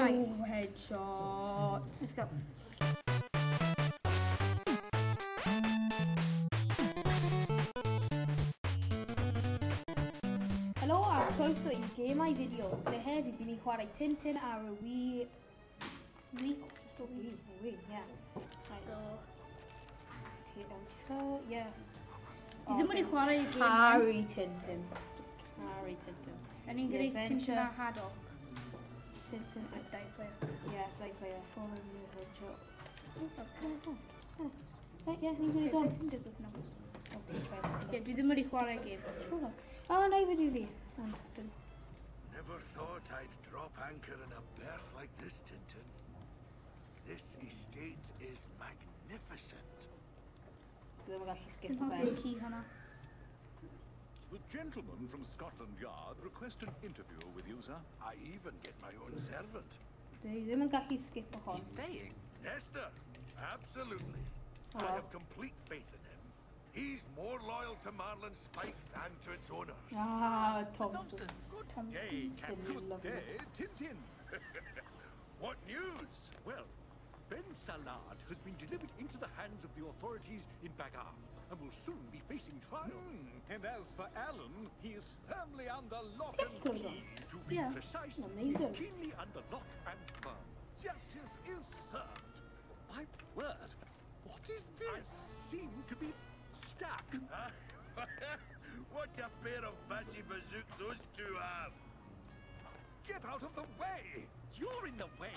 Nice. Headshot. Let's go. Helo a croeso i Gemau Fideo. Gyda heddi bydd ni'n chwarae Tintin ar y Wii. Wii. Just a Wii. Wii, yeah. Right. So, Okay, MT4, yes. Fi ddim wedi chwarae y gêm. Harry Tintin. Harry Tintin. A ni'n gwneud Adventure. Tintin a Haddock. Tintin. A dau player. Yeah, dau player. Follow the adventure. Oh, Right, yeah, ni'n gwneud Beth on. sy'n digwydd nawr? O, ti'n try. Ie, dwi ddim wedi chwarae gêm. O, na i wedi fi. Ond, dim. Never thought I'd drop anchor in a berth like this, Tintin. This estate is magnificent. Dwi ddim yn gallu skip Dwi'n o hoffi'r ben. ci hwnna. The gentleman from Scotland Yard requests an interview with you, sir. I even get my own servant. Dwi ddim yn gallu skip o hon. He's staying? Nestor, absolutely. Oh, I well. have complete faith in him. He's more loyal to Marlin Spike than to its owners. Ah, Thompson. Thompson's. Good day, Captain. Lovely. Good day, Tintin. What news? Well, Ben Salad has been delivered into the hands of the authorities in Bagghar and will soon be facing trial. And as for Alan, he is firmly under lock and Technically. key. To be Yeah. precise, Amazing. he's keenly under lock and firm. Justice is served. My word, what is this? Seem to be stuck. What a pair of bassy bazooks those two are. Get out of the way! You're in the way!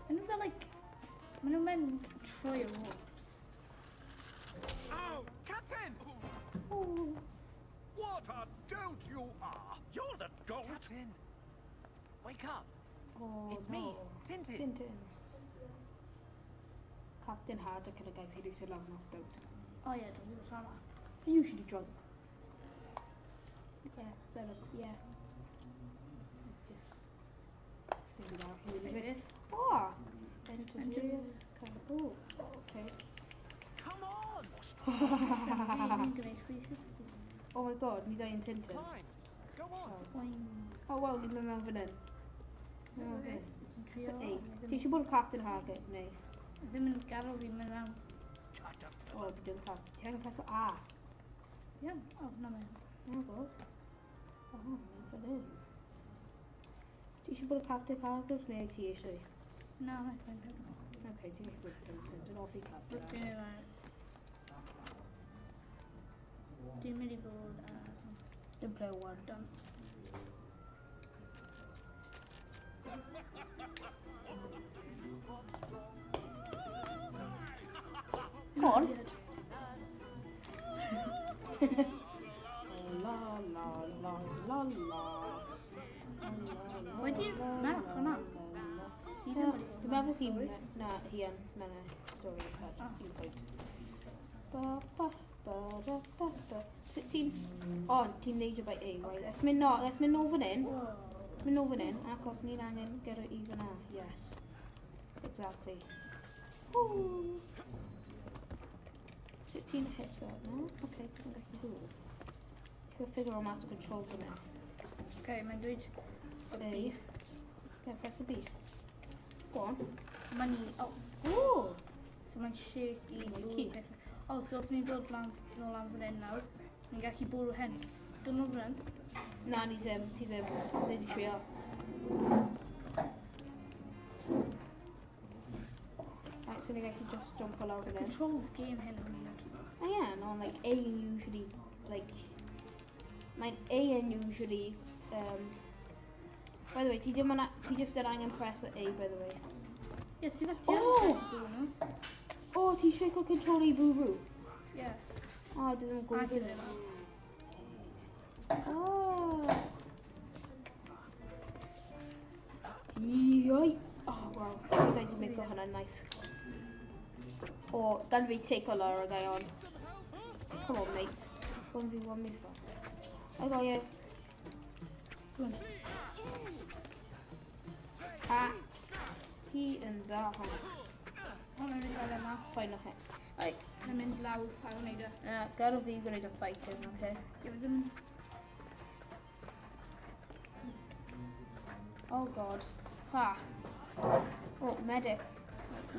Maen nhw fel, like... Maen nhw'n mynd trwy y ropes. Oh, Captain! Oh. What a dolt you are! You're the dolt! Captain! Wake up! Oh, It's no. me, Tintin. Tintin. Captain Haddock yn y guys he looks a lot knocked out. O ie, dwi'n gwybod hwnna. They're usually drunk. Ie, fel, ie. Just... Maybe that. Really. Beth? Oh! Enter Enter various... Oh, okay. Come on! Fi'n gwneud 360. Oh my god, ni dau yn Tintin. Climb! Go on! Oing. Oh well, ni'n mynd mewn fan hyn. Mewn fan hyn. Yn trio, So, ei, ond ti eisiau bod yn Captain Haddock, neu? Ddim yn gadael fi mynd mewn. O, oh, dim Captain. Ti angen preso A. Iawn, o, na mae'n. Oh my god. Oh, mae'n fan hyn. Ti eisiau bod yn Captain Haddock, neu ti eisiau? Na, mae'n fine. Okay, ti'n eisiau bod yn Tintin. Dwi'n hoffi Captain Dwi'n Haddock. Dwi'n mynd i fod ar... Dim player one. Done. Come on. La la la la la. Wedi merch hwnna? Ti ddim wedi Dwi'n meddwl hi, na, hi yn, na, na, stori ar un pwynt. Ba, ba, ba, ba, ba, ba. Sut ti'n, o, ti'n neidio by A, right? Let's mynd no, let's mynd nôl fan hyn. Mynd nôl fan hyn, achos ni'n angen gyrru i fan Yes. Exactly. Woo! Sut ti'n hit that now? Okay, ti'n gallu dod. Ti'n figure out master controls yn it. Okay, mae'n dweud... A. Yeah, press a B. Go on. Mae'n i... Oh, Ooh! so mae'n shaky. Shaky. bwrw pethau. Oh, so os ni'n dod lan, nôl lan fan hyn nawr, ni'n gallu bwrw hyn. Dod nôl fan hyn. Na, ni ddim, ti ddim. Ni di trio. Right, so ni'n gallu just jump o lawr fan hyn. Controls game hyn yn weird. Oh yeah, no, like A usually, like, mae'n A yn usually, by the way, ti ddim yn, ti just yn angen press o A, by the way. Yes, ti'n gallu Oh! nhw. Oh, ti eisiau cael control i bwrw? Yeah. Oh, dwi ddim yn A gwybod. ti ddim. Oh. Ioi. Oh, wow. Byddai di make hwnna'n nice. O, gan fi take o lawr o gai on. Come on, mate. 1v1 me for. I got you. Go on. Ha. Ti yn dda hwnna. O, mae'n mynd fel yma. Fine, okay. Right, mae'n mynd lawr ar wneud e. Gadael fi gwneud y fighting, okay? Ie, ddim yn... Oh god. Ha. Oh, medic.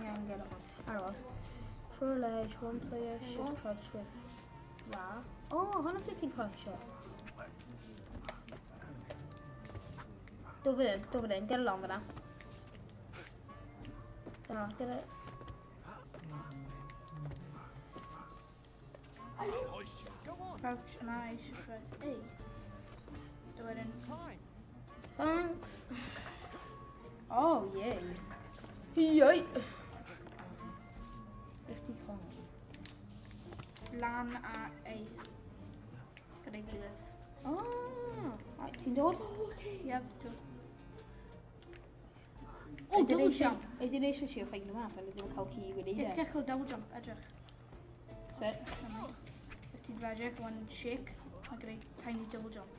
Yeah, I'm getting on. Aros. For a ledge, one player should crouch with. La. Oh, hwnna sut ti'n croucho. Do fan hyn, get along fyna. Na, get it. I'll hoist you. Go on. Crouch and I should press A. Do it in. Climb. Thanks. Oh, yay. Yay. 50 coin. Lan a A. Gyda'i gilydd. Oh, right, ti'n dod? Yep, do. Oh, I did double eisiau- jump. I did eisiau trio ffeindio mas, ond ddim yn cael ci wedi Ie, ti'n gallu cael double jump, edrych. Sut? If ti'n redeg, one shake, a gwneud tiny double jump.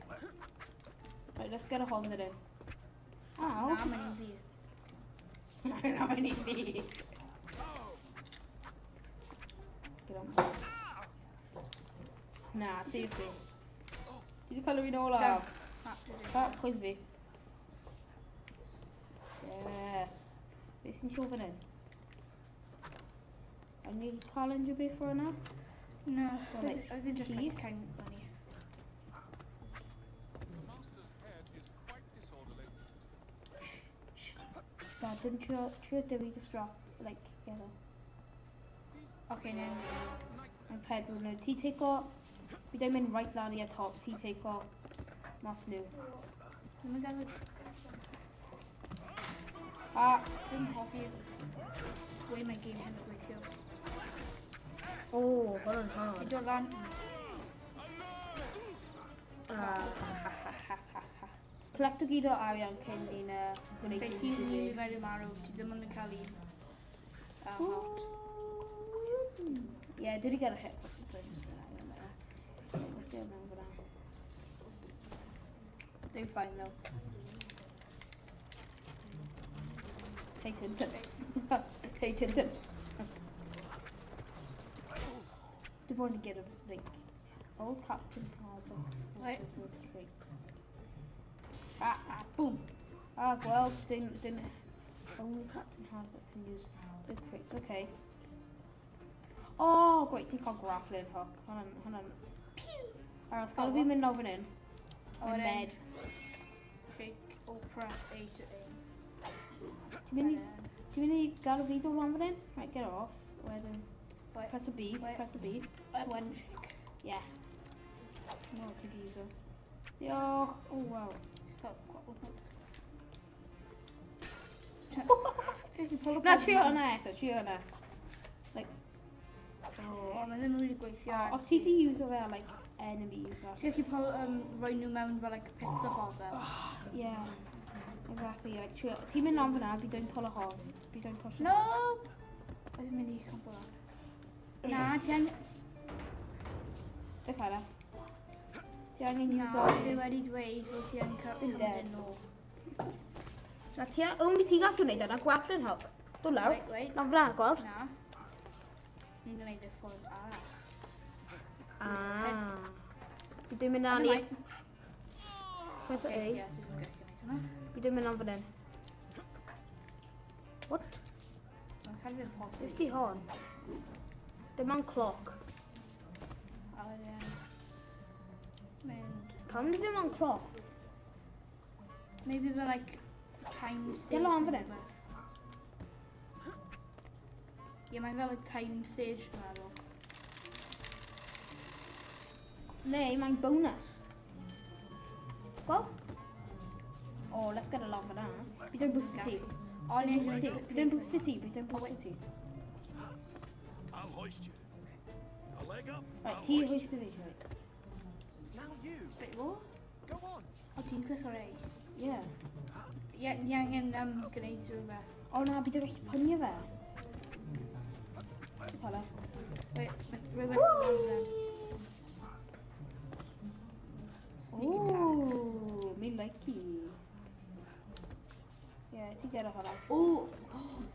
Right, let's get a hold of it. Ow. Na, mae'n un fi. Na, mae'n un fi. Get on. Na, seriously. Ti wedi cael yr un olaf? Na, dwi ddim. Ah, pwynt fi. Yes. Beth sy'n siŵr fan hyn? A ni wedi cael unrhyw beth o'r yna? No, Well, like, I think just key? like kind of money. The master's head is quite disorderly. Dad, dim trio Dewi distract, like, get her. Okay, then. Mae'n pedwar nhw. Ti take o... Fi ddim mynd right lan i'r top. Ti take o mas nhw. Ddim yn gael... A... Ddim hoffi way mae game hyn yn gweithio. O, hwn yn Ti'n hard. dod lan. Ah, ha, ha, ha, ha, ha. Collecto gyd o arian cyn ni'n gwneud Fe ti'n rili very marw, ti ddim ond yn cael un. Heart. Yeah, did he get a hit? Let's get him over there. Do fine though. Hey Tintin. Hey Tintin. Do want to get a like old Captain Haddock. Right. Crates. Ah, ah, boom. Ah, well, didn't. Only Captain Haddock can use the crates. Okay. Oh, great, ti'n cael grappling hook. Hwnna'n... Pew! Aros, gael fi mynd lawr fan hyn. A Mae'n wedyn, bed. Shake or press A to aim. Ti'n mynd i gael fi dod lan fan hyn? Right, get off. Wedyn, Wait, press a B, wait. press a B. One shake. Yeah. No, ti di uso. Diolch. Oh, wow. Oh, Na, trio hwnna eto, trio hwnna. Like, Oh, mae ddim yn really gweithio. os ti di uso fe, like, enemies fel. Ti'n gallu rhoi nhw mewn fel like pits o bobl. Yeah, exactly. Like, trio, ti'n mynd lan fyna, fi dwi'n pull a hon. Fi dwi'n push. No! Dwi'n mynd i chwmpo lan. Na, ti angen... Beth arall? Ti angen Na, uso... fi wedi dweud fod ti angen Dwi'n cymryd dead. yn ôl. Na, ti only ti'n gallu gwneud yna, grappling hook. Dod lawr. Wait, wait. Lan fyna, gweld? Na. Ni'n gwneud y ffordd arall. Ah. Fi dwi'n mynd lan i... Press A. Ie, dwi'n gallu gwneud hwnna. Fi dwi'n mynd lan fan hyn. What? Mae'n cael ei posib. Beth di hon? Dim ond clock. A wedyn... Mynd... Pam di ddim ond clock? Maybe the like time stage. Get lan fan hyn. Ie, mae'n fel like time stage dwi'n meddwl. Neu, mae'n bonus. Gweld? Oh, let's get along for that. Fi dwi'n boost ti. O, Fi nes dwi'n boost ti. Fi dwi'n boost ti. Fi dwi'n boost ti. I'll hoist you. A leg up. Right, I'll ti hoist hoist fi. Right. Now you. Wait, what? Go on. O, ti'n click ar A. Yeah. Ie, ni angen gwneud rhywbeth. O na, fi dwi'n gallu pynio fe. Pala. Wait, rhywbeth yn dod fan. Ooh, me likey. Yeah, ti gyda hwnna. O,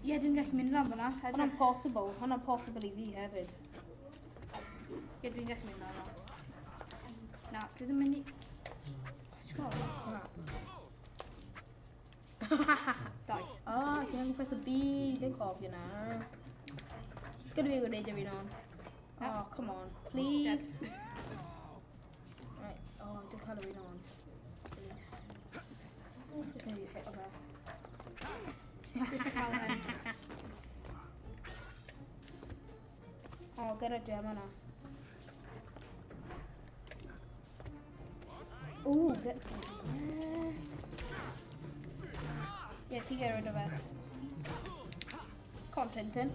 ie, dwi'n gallu mynd lan fyna. Hwnna'n possible. Hwnna'n possible i fi hefyd. Ie, dwi'n gallu mynd lan fyna. Na, dwi ddim mynd i... Ti'n gwybod? Hwnna. Die. Oh, ti'n angen press y B, dwi'n cofio na. Gyda fi gwneud yr un on. Oh, come on, please. Right, oh, dwi'n cael yr un on. Please. Dwi'n mynd i hit o fe. Dwi'n cael hyn. Oh, gyda gem yna. Ooh, get... Yeah, ti get rid of it. Come on, Tintin.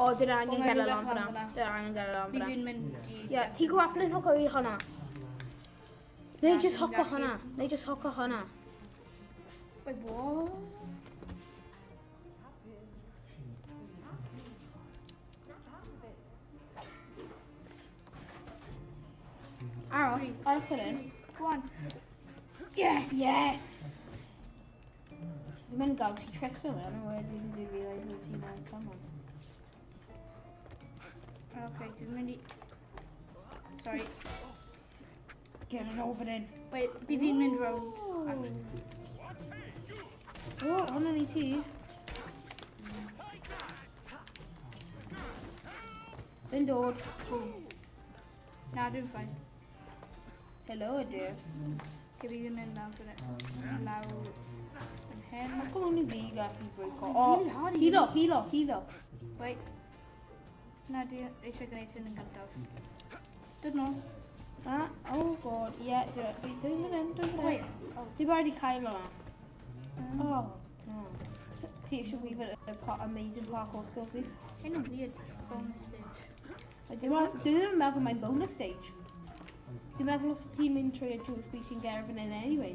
O, dwi'n angen O, mae gael y rhywbeth lan lan fyna. fyna. Dwi'n angen gael y lan Fi fyna. fi'n mynd i... Yeah, ti grappling hook o i hwnna. Neu Na, just dwi'n hook o gallu. hwnna. Neu just hook o hwnna. Wait, what? Captain. Captain. Snap out of it. Aros, aros fan hyn. Go on. Yes! Yes! Dwi'n mynd gael ti trickio fe, ond wedyn dwi'n realise bod ti'n mewn come on. Okay, dwi'n mynd i... Sorry. Get it over in. Wait, fi fi'n mynd rownd. O, hwnna'n i ti. Dwi'n dod. Na, dwi'n fine. Hello, dear. Okay, fi fi'n mynd lawr fan hyn. Lawr fan hyn. How come only fi gallu breako? Oh, O, really hard i heal up, heal up, heal up. Wait. Na, dwi eisiau gwneud hyn yn gyntaf. Dod nôl. Na, oh god, ie, dwi'n mynd yn, dwi'n mynd Wait. yn. Ti barod i cael hwnna? Oh, no. Ti eisiau gwybod y amazing parkour skill fi? Hyn yn weird bonus stage. Dwi ddim yn meddwl mae'n bonus stage. Dwi'n meddwl os ti'n mynd trwy y drws bydd ti'n ger fan hyn anyway.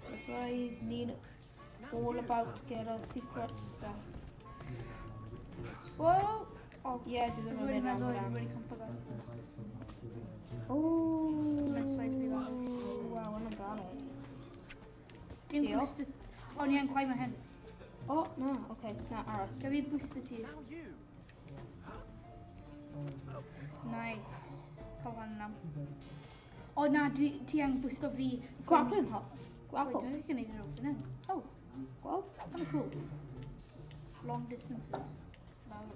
That's why ni'n all about to get our secret stuff. Whoa! Oh, Yeah, dwi ddim yn Dwi'n mynd lan meddwl fyna. wedi cwmpo fe. Oh! Left side fi fel. Wow, hwnna'n galed. Dim Diolch. booster. O, ni yn climb hyn. Oh, na, okay, na, aros. Ga fi booster ti. Now you. Nice. Cael fan yna. O na, dwi, ti angen boosto fi. Grappling hook. Wait, Grapple. dwi'n gallu gwneud yn fan hyn. Oh, gweld? Kind of cool. Long distances. Lawr.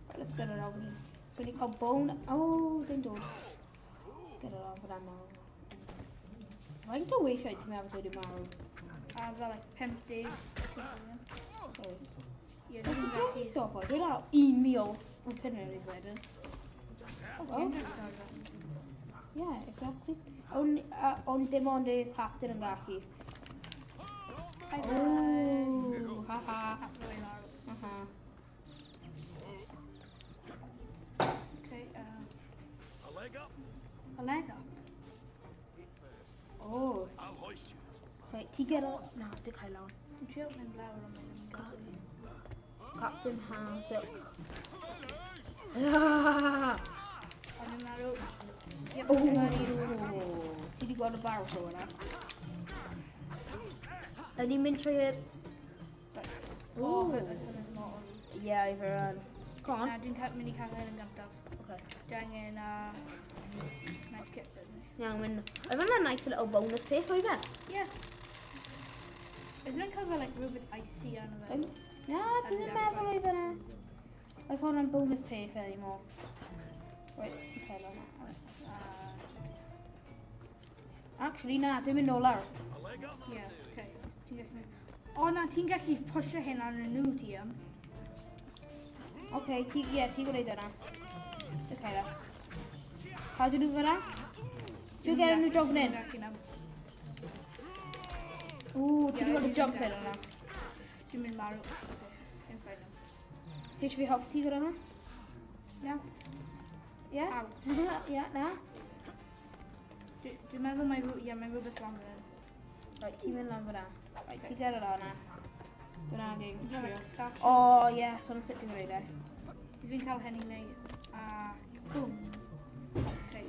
Right, let's get it over here. So ni cael bone. Oh, dwi'n dod. Get it over there nawr. Faint o weithiau ti'n meddwl dwi wedi marw? A fel like 50. Sorry. Ie, So, dwi'n dwi'n gallu. stop o. Dwi'n ar 1,000 o punnau wedyn. Oh, well. Dwi'n gallu cael fe. Yeah, exactly. Ond on dim ond y captain yn gallu. Hi, bye. Oh, ha ha. Absolutely marw. Aha. Okay, A leg up. a leg up. Oh, I'll hoist you. right, ti get o... Na, dwi'n cael on. Dwi'n trio mynd lawr ond mae'n mynd gallu. Captain Haddock. Ah! Ond dwi'n marw. Yep, Oh, dwi'n marw. ti wedi gweld y barrel throw yna? Y'n ni'n mynd trwy y... Oh, Ooh. hwnna'n lot o... Yeah, I've run. Come on. Na, dwi'n mynd i cael hyn yn gyntaf. Okay. Dwi angen medkit dydyn ni. Iawn, mynd... Oedd hwnna'n nice little bonus peth, oedd e? Yeah. Ydyn nhw'n cael fel like, rhywbeth icy arno fe? Na, dwi ddim meddwl oedd yna. Oedd hwnna'n bonus peth anymore. Right, ti cael hwnna. Actually, na, dwi'n mynd nôl lawr. A leg up. Yeah, okay. Ti'n gallu mynd. O na, ti'n gallu pwysio hyn arno nhw ti am. Okay, ti, yeah, ti gwneud yna. Dwi'n cael e. Cadw nhw fyna? Dwi'n gael nhw draw fan hyn. Gallu na. Ww, ti wedi gweld y jump in yna. Dwi'n mynd marw. Okay, dwi'n fine now. Ti eisiau fi helpu ti gyda hwnna? Iawn. Ie? Aw. Ie, na. Dwi'n meddwl mae, ie, mae rhywbeth lan fan hyn. Right, ti'n mynd lan fyna. Right, ti gael yr hwnna. Dyna game. Dwi'n trio. start. O, ie, so hwnna sut ti'n gwneud e. Fi'n cael hyn i wneud. A boom. Okay.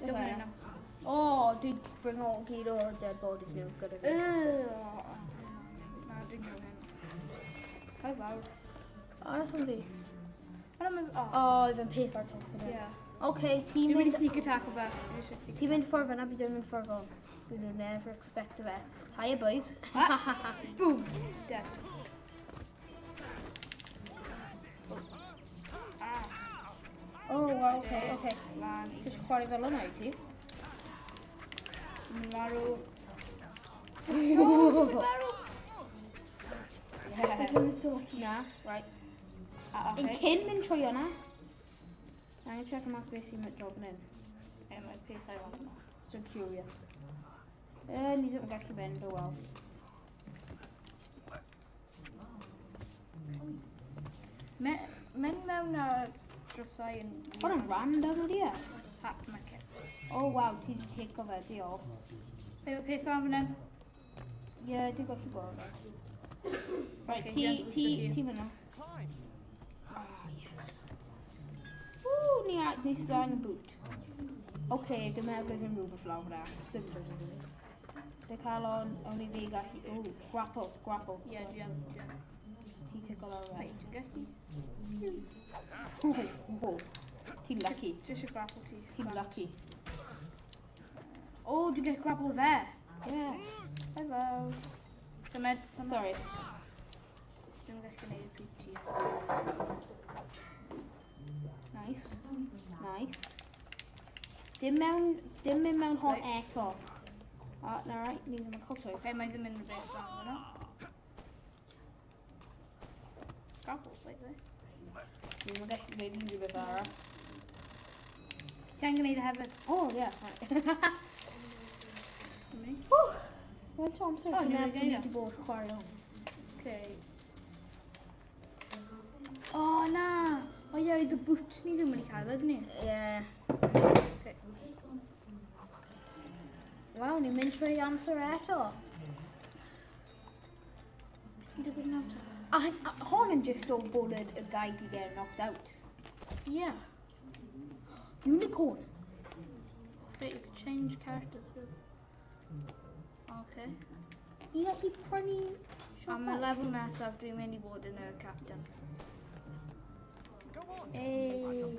Dwi'n Dwi'n hwnna. mynd O, dwi'n bring all gyd o'r dead bodies nhw gyda fi. Na, dwi'n cael hyn. Cael lawr. O, that's on fi. O, na, mae... O, O, oedd yn peth ar top yna. ie. Okay, ti'n Dwi'n mynd i mynd... sneak attack o fe. Dwi eisiau sneak Ti'n mynd ffordd fyna, fi dwi'n mynd ffordd fel. We will never expect fe. Hiya, boys. Ah. Boom! Dead. Ah. Oh, wow, okay, okay. Lan. Just chwarae fel hwnna i ti. Marw. Marw! Yeah. Na, right. Ah, Yn okay. cyn mynd trwy hwnna, I'm gonna check mas beth sy'n mynd job yn hyn. Ie, mae pethau lan yma. So curious. Ni ddim yn gallu mynd, oh well. Mynd mewn a drysau yn... Hwn yn random ydi e? Ha, mae kit. Oh wow, ti di take o fe, diolch. Be mae pethau lan fan hyn? Ie, dwi'n gallu gweld e. Right, Okay, ti, gentle ti, ti. ti fyna. Climb. Ah, yes. Woo, ni a, ni sydd angen boot. Oce, dwi'n meddwl bydd yn rhywbeth lawr fyna. Ddim yn rhywbeth. Dy cael on, o'n i fi gallu... Oh, grapple, grapple. Ie, dwi yn, dwi yn. Ti tickle lawr fe. Wait, dwi'n gallu... Oh, oh, ti'n lucky. Dwi eisiau grapple ti. Ti'n lucky. O, dwi'n gallu grapple fe. Yeah. Hello. Symud, symud. Sorry. Dwi'n gallu gwneud y pryd ti. Nice. Nice. Dim mewn, dim mynd mewn hon Right. eto. Ah, na right, ni ddim yn cael choice. Okay, mae ddim yn rhywbeth lan fyna. Grapple, wait, wait. Ni ddim yn gallu gwneud unrhyw beth arall. Ti angen gwneud e hefyd. Oh, yeah. Right. Dwi'n Whew. Faint o amser O, ti'n ni meddwl wedi ni gwneud e. wedi bod chwarae hwn? Okay. O, na! O ie, oedd y boot ni ddim wedi cael, ydyn ni? Ie. Okay. Waw, ni'n mynd trwy amser eto. Beth sy'n digwydd nawr te? A hon yn just o bod y guy di get knocked out. Yeah. Unicorn. Wait, you could change characters. With... Okay. Ni gallu prynu A mae lefel nesaf dwi'n mynd i bod yn y captain. Go on. Ei.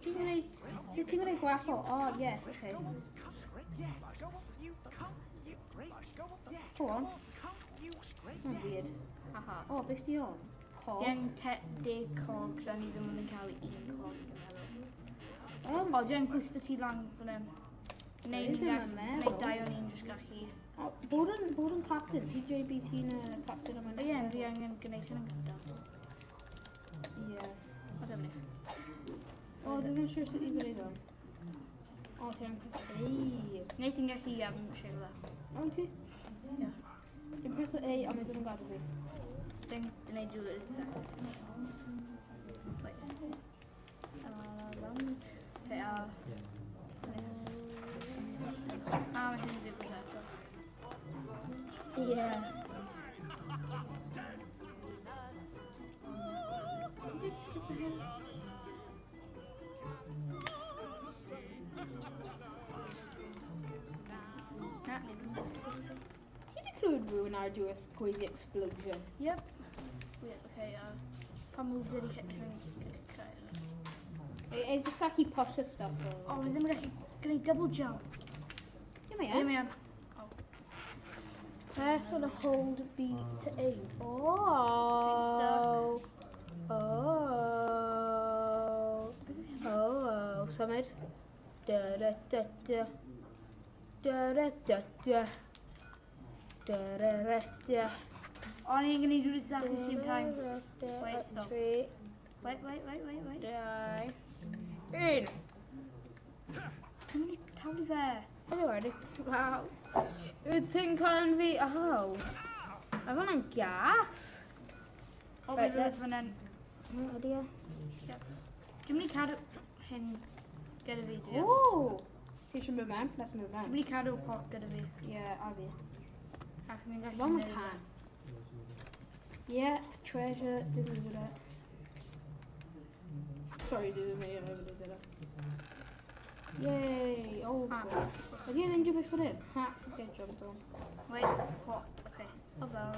Ti'n gwneud... Ti'n gwneud grapple? Oh, yes, okay. Go on. Come. Great. Yeah. Go on. You. Come. You. Great. Go on. Yeah. Go on. Come. You. Great. Mae'n weird. Haha. Oh, beth di on? Cog. Dwi angen deg cogs a ni ddim yn cael un cog, dwi'n meddwl. O, dwi angen booster ti lan fan hyn. Neu Dwi ni ddim yn neu meddwl. dau o'n un jyst gallu... Oh, bod yn captain. Ti JB, ti'n captain am O ie, dwi angen gwneud hyn yn gyntaf. Ie. O, dyma ni. O, dwi'n yn siŵr sut i gwneud hwn. O, ti angen press A. Neu ti'n gallu siarad fe. O, ti? Ie. Dwi'n press A, ond mae ddim yn gadw fi. Dwi'n gwneud rhywbeth eitha. Wait. Okay, a... A, mae hyn yn digwydd eto. Ie. Just skip ahead. Na. Ti wedi clywed rhywun ar diwedd gweud explosion? Yep. Wait, okay, pa move did he hit him? E, just gallu push y stuff. O, fi ddim yn gallu gwneud double jump. Ie, mae Ddim e. yn. Press on hold B to aim. Oh. Oh. Oh. Symud. Da da da da. Da da da da. Da da da da. O, ni'n gwneud rhywbeth exactly the same time. Wait, stop. Tri, Wait, wait, wait, wait, wait. dau, un. Dwi'n mynd i taflu fe. Oedd e wedi. Waw. Wyt ti'n cael fi? Oh. Mae hwnna'n gas. O, Right, fi rhywbeth fan hyn. Ydy e? Yep. Dwi'n mynd i cadw hyn gyda fi, dwi. Ooh. Ti eisiau move mewn? Let's move Dwi'n mewn. mynd i cadw pot gyda fi. Yeah, a fi. Ac ni'n gallu One gwneud e. can. Yeah, treasure, didn't do that. Sorry, didn't mean I did that. Yay! Oh, Ah. god. Ydy e'n unrhyw beth fan hyn? Ha, get jumped on. Wait, pot, okay. O, fel.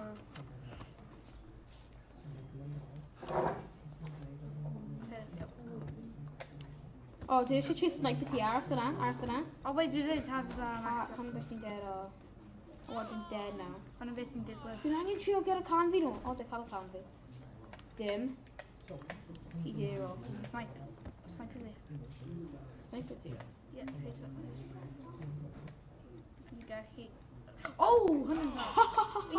Okay, let's go. O, dwi eisiau trio sniper ti, aros yna, aros yna. O, wait, dwi ddim taflu fe ar A, accident. hwnna beth sy'n dead o. O, dwi'n dead now. Hwnna beth sy'n digwydd. Dwi'n angen trio gyda can fi nhw. O, dwi'n cael y can fi. Dim. Hero. Snipe. Sniper fi. Sniper ti. Ie, face up. Dwi'n gallu... Oh, hwnna'n dda.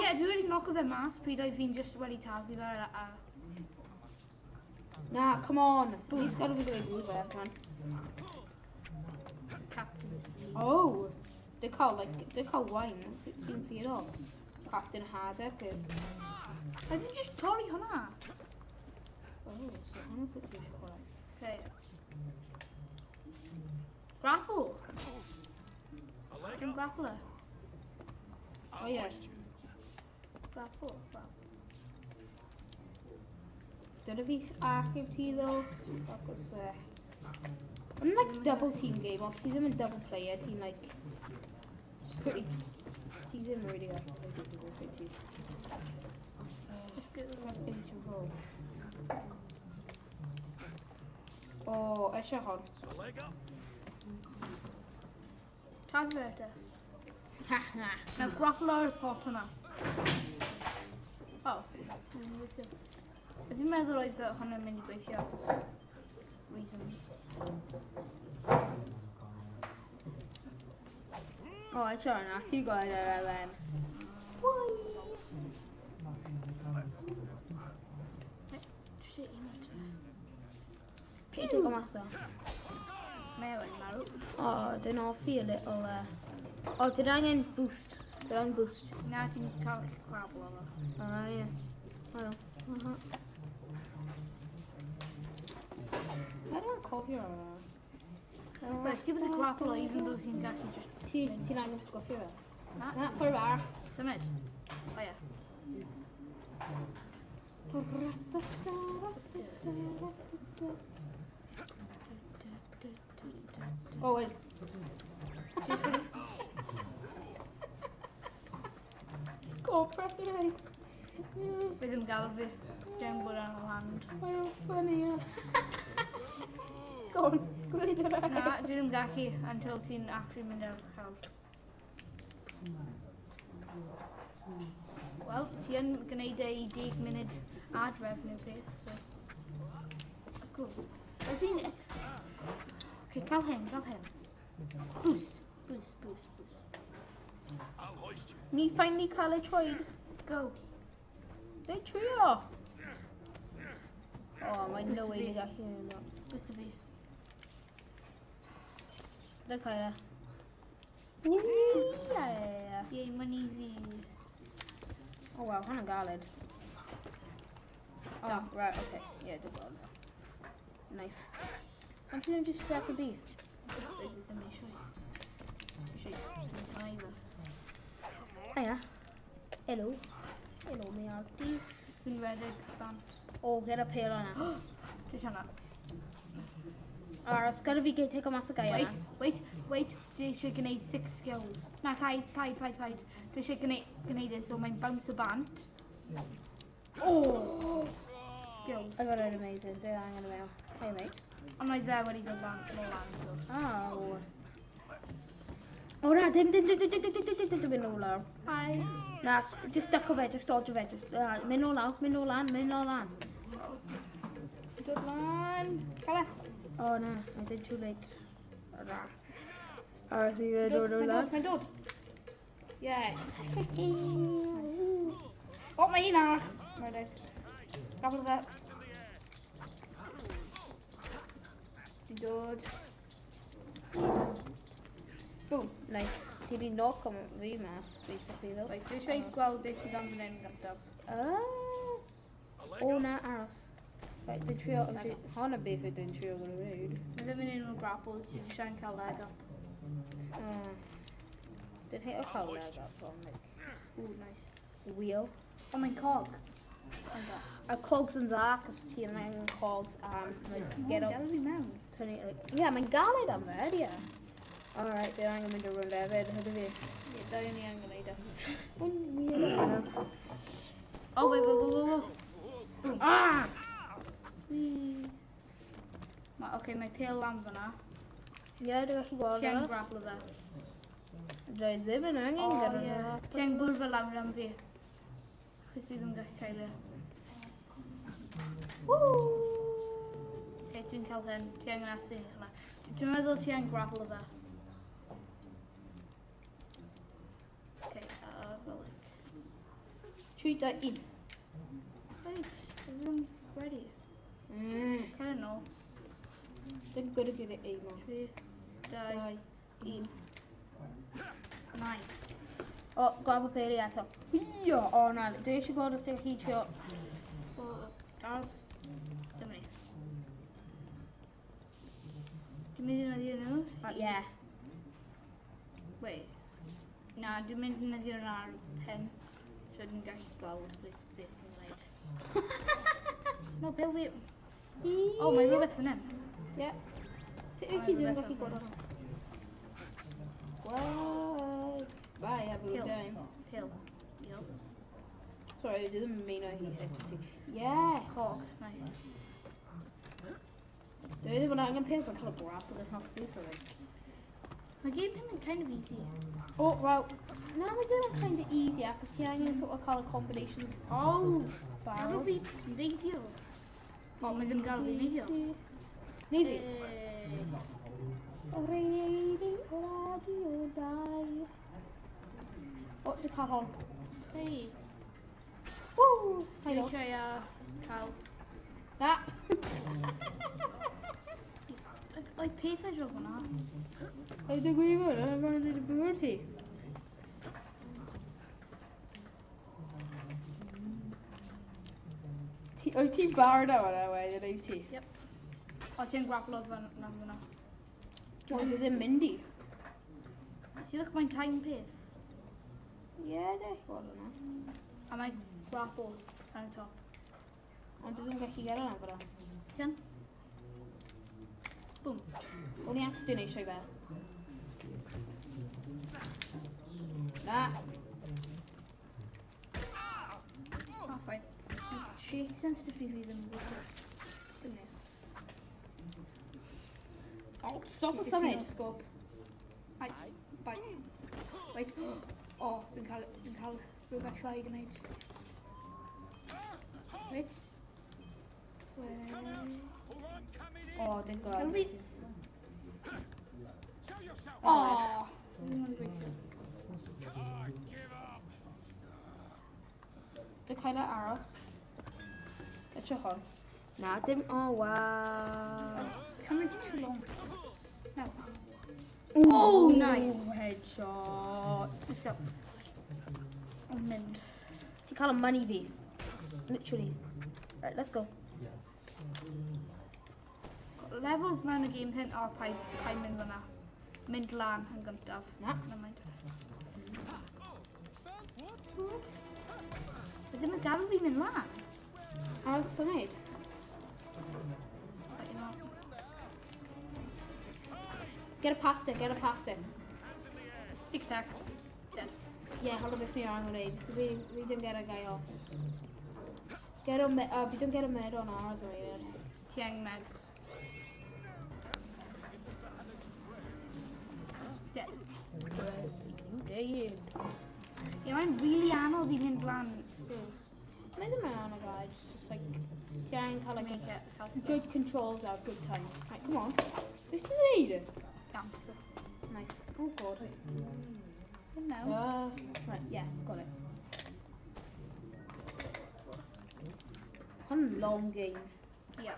Ie, dwi wedi knock o fe mas pryd oedd fi'n just wedi taflu fe ar... Na, come on. Please gadw fi dweud rhywbeth, man. Captain. Oh! Dwi'n cael, like, dwi'n cael wine. Ti'n ffiro. Captain Haddock. A fi'n just torri hwnna. Oh, so hwnna sut ti eisiau chwarae. Okay. Grapple. A leg Dwi'n up. grapple e. I'll Oh, yeah. hoist you. Grapple. Grapple. Dyna fi achub ti ddo. Achos, Mae'n like double team game, os ti ddim yn double player, ti'n like... It's pretty... Ti ddim really gallu double play ti. Let's go. Press A to roll. O, eisiau hon. A leg up. Taflu fe te. Ha ha. Now grapple ar y pot hwnna. Oh. Fi'n meddwl oedd hwnna'n mynd i gweithio. Reasons. O, eisiau hwnna. Ti'n gweld yr Elen. Shit, un o'r te. Peter go mas o. Mae e wedi marw. O, dwi'n hoffi a little... O, dwi'n angen boost. Dwi'n angen boost. Na, ti'n cael grapple o fo. O, ie. Wel, aha. I don't cofio hwnna. Right, ti wedi grapple o even though ti'n gallu just... Ti'n angen sgwffio fe? Na. Na, ffordd arall. Symud. O ie. Oh, wait. Go, press it right. Fe ddim gael fi. Dwi'n bod ar y land. Mae'n funny, yeah. Go on, gwneud e Na, dwi ddim gallu until ti'n actually mynd ar y llawr. Wel, ti yn gwneud e i 10 munud ad revenue peth, so... Cool. Fi'n... Okay, cael hyn, cael hyn. Boost, boost, boost, boost. I'll hoist you. Ni finally cael ei troed. Go. Dwi'n trio. Oh, mae'n no way ni gallu hyn. Boost fi. Dwi'n cael e. Yeah. Ie, mae'n easy. Oh wow, hwnna'n galed. Oh, right, okay. Yeah, dwi'n gweld. Nice. Ond ti ddim just press a B? Dwi ddim eisiau. Eisiau. Hwnna i Hiya. Hello. Hello, me arti. Dwi'n redeg bant. O, get a pêl o'na. Dwi'n siarad. Aros, gada fi take o mas y gair Wait, yna. wait, wait. Dwi eisiau gwneud 6 skills. Na, paid, paid, paid, paid. Dwi eisiau gwneud e so mae'n bounce o bant. Oh! Skills. I got it amazing. Dwi angen y mewn. Hey, mate. Ond mae dde wedi dod lan, nôl lan, so. Oh. O na, dim, dim, dim, dim, dim, dim, dim, dim, dim, dim, mynd nôl lawr. Hi. Na, just stuck o fe, just dodge o fe, just, mynd nôl lawr, mynd nôl lan, mynd nôl lan. Dod lan. Cael e. Oh na, I did too late. Na. Aros i fe dod nôl lan. Mae'n dod. Yes. O, mae un arall. Mae'n deg. Gafel fe. Di dod. Boom, nice. Ti di knock am fi mas, basically, though. Right, dwi eisiau gweld beth sydd am fan hyn gyntaf. Ah. A leg O up. na, aros. Right, dwi'n trio, hwnna beth yw dwi'n trio gwneud. Mae ddim yn un o'r grapples, dwi'n eisiau cael leg up. Dwi'n hate o cael leg up on, like, Ooh, nice. wheel. O, mae'n cog. A cogs yn dda, cos ti yn angen cogs am, like, get up, Gael fi mewn. tynnu, like, yeah, mae'n galed am fe, yeah. Alright, dwi'n angen mynd o rownd hefyd, hydw fi. Ie, da ni angen gwneud e. Mae'n weird. O, wait, wait, wait, wait, wait. Ah! Wee. Oce, mae pêl lan fyna. Ie, dwi'n gallu gweld Ti angen yna. grapple fe. Dwi ddim yn angen gyda Ie. Ti angen bwrw fe lawr am fi. Chos dwi ddim yn gallu cael e. Woo! Oce, dwi'n cael hyn. Ti angen asu hynna. Dwi'n meddwl ti angen grapple fe. Oce, fel like. 3, 2, 1. Wait, ddim ready. Cael yn ôl. Dim good gyda aim o. 3, 2, 1. Nice. O, grab y peli eto. Ia! O na, dwi eisiau gweld os ti'n gallu trio. Aros. Dyma ni. Dwi'n mynd i ddefnyddio nhw? Ie. Wait. Na, dwi'n mynd i ddefnyddio nhw ar pen. So dwi'n gallu gweld beth ti'n gwneud. No, pêl fi. O, mae rhywbeth fan hyn. Ie. Ti wyt ti ddim yn gallu gweld hwnna? Wow. Bye, have a good time. Pêl. Diolch. Sorry, dwi ddim yn mean o hi hit ti. Yes! Cork, nice. Dwi ddim yn angen pêl, dwi'n cael y grapple yn helpu, so like. Mae game hyn yn kind of easy. Oh, well, na, mae ddim yn kind of easy, achos ti angen sort of cael y combinations. Oh, Gadw barrel. fi neidio. O, mae ddim gael fi neidio. Neu fi. Hey. Radio, radio, dau. O, dwi'n cael hon. Hey. Woo! Dwi'n Helo. eisiau cael... Na. Oedd pethau dro hwnna. Oedd y gwybod, yn rhan o'r bwyd ti. Wyt ti'n barod am hwnna wedyn, wyt ti? Yep. O, ti'n grapple fan na fyna. Oedd e ddim mynd i. See, look, mae'n time peth. Ie, yeah, dwi'n gweld hwnna. A mae'n grapple ar y top. Ond dwi ddim yn gallu gyrra hwnna fyna. Ti'n? Boom. O'n i actually eisiau fe. Na. Oh, fine. Shake sensitive i fi ddim yn gwybod. Dim ni. Oh, stop y symud. Scope. Ai, bye. Wait. O, fi'n cael rhywbeth llai gwneud. Wait. Come out, or I'm coming in. O, dim Cael gweld. fi... Show yourself. O! Ddim yn gweithio. I give up. Dwi'n cael e aros. Edrych hon. Na, dim... Oh, wow. Cymryd too long. No. Ooh, Oh, nice. Headshot. Let's go. Ond mynd. Ti'n cael y money fi. Literally. Right, let's go. Levels mewn y game hyn, o, paid mynd fyna. Mynd lan yn gyntaf. Na. Never mind. Mae ddim yn gadael fi mynd lan. Aros symud. Right, you know. Get a past it, get a past it. Tic tac. Dead. Yeah, hold on beth ni'n angen wneud. Fi ddim get a guy off. Get a, fi ddim get a med on aros o eiliad. Ti angen meds. Dead. Dead. Ie, mae'n really anodd i fynd lan stairs. Mae ddim yn anodd guys, just like, ti angen cael like, Make it, cael stuff. good controls out, good time. Right, come on. Beth ti'n gwneud? Dance. Nice. Oh god. Mynd mewn. Right, yeah, got it. Hwn yn long game. Ie.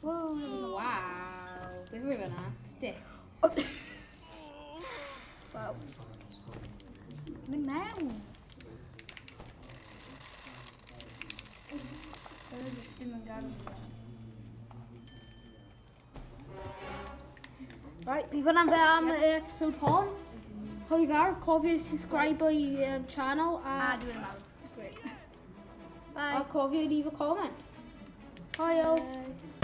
Whoa, Wow. Beth yw hwnna? Stick. Wow. Mynd mewn. Ddim yn gadael fi mewn. Right, bydd hwnna'n fe am y episode hon. Hwyl fawr, cofio subscribe i channel A a, dwi'n meddwl. Great. a cofio i leave a comment. Hwyl. Bye.